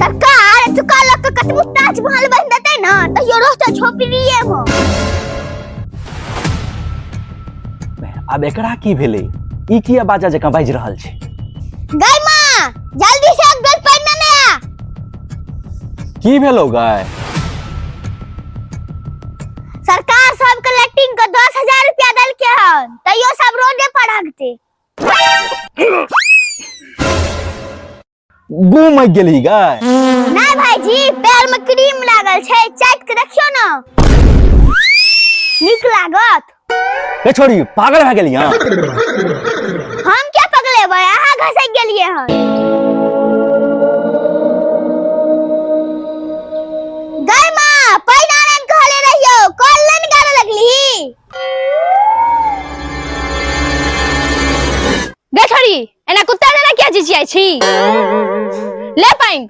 सरकार एतुका लोक के कतबो ताजमहल बन देतै ने तैयो रहतै झोपड़िए मे। आब एकरा की भेलै? ई किया बाजा जकाँ बाजि रहल छै? गै माँ, जल्दी से एक डोल पानि ने आ। की भेलौ गाय? सरकार सबके लैट्रिन के 10,000 रुपया देलकै हन, तैयो सब रोडे पर हगते। गू मरि गेलही गाय? नहीं भाईजी, पैर में क्रीम लागल छै, चाट के देखियो ना, नीक लागत। ए छोरी, पागल भए गेली? हँ, हम क्या पगलेबै, अहाँ घसक गेलियै हन। गै माँ, पानि आनन कहले रहियो, कल नहि ने गाड़ऽ लगली। गे छोरी, एना कुत्ता जेना किया चिचियाइ छी? ले पानि।